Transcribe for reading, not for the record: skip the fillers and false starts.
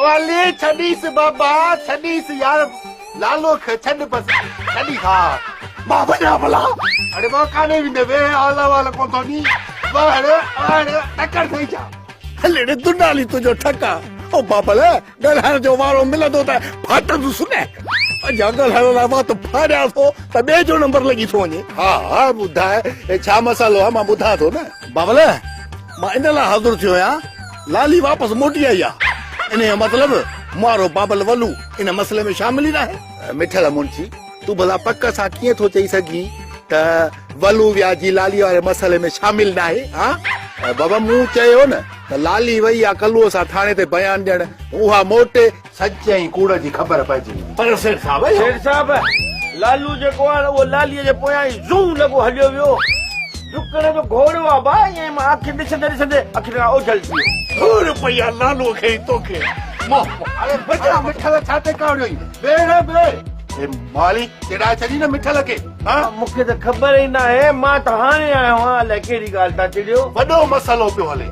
موالي ڇڏيس بابا ڇڏيس يار لالو کي ڇڏ بس ڇڏيس ها. مان وڃان ڀلا. اڙي بابا ڪاڏي ويندين ويهه حال احوال ڪونه ٿو ڏين وهڙ وهڙ تڪڙ ٿئي ڇا. هل ڙي دنالي تنهنجو ٺڪ آ. او بابل ڳالهائڻ جو وارو ملندو ته ڦاٽندس نه. اڃا ڳالهائڻ لاء وات ڦاڙيان ٿو ته ٻئي جو نمبر لڳي ٿو وڃي. ها ها ٻڌاء ڇا مسئلو آ مان ٻڌان ٿو نه. بابل مان ان لاء حاضر ٿيو آهيان لالي واپس موٽي آئي آ. انهيء جو مطلب مون وارو بابل ولو ان مسئلي ۾ شامل ئي ناهي. مٺل منشي تون ڀلا پڪ سان ڪيئن ٿو چئي سگهين ته ولو وياجي لالي واري مسئلي ۾ شامل ناهي ها؟ بابا مون چيو نه ته لالي وئي آ ڪلوء سان ٿاڻي تي بيان ڏيڻ اها موٽي سچ ۽ ڪوڙ جي خبر پئجي ويندي. پر سيٺ صاحب اهو. سيٺ صاحب لالو جيڪو آ نه اهو لاليء جي پويان ئي زون لڳو هليو ويو. ڊڪڻ جو گهوڙو آ ڀاء ائين مان اک ڏسندي ڏسندي اکين کان اوجهل ٿي ويو. ڌوڙ پئي آ لالوء کي ۽ توکي. اڙي بچا مٺل ڇا تي ڪاوڙيو آهين؟ ويڙهه ويڙهه. اي مالي چيڙائي ڇڏي نه مٺل کي. ها؟ مون کي ته خبر ئي ناهي مان ته هاڻي آيو آهيان الائي ڪهڙي ڳالهه تان چڙيو. وڏو مسئلو پيو هلي.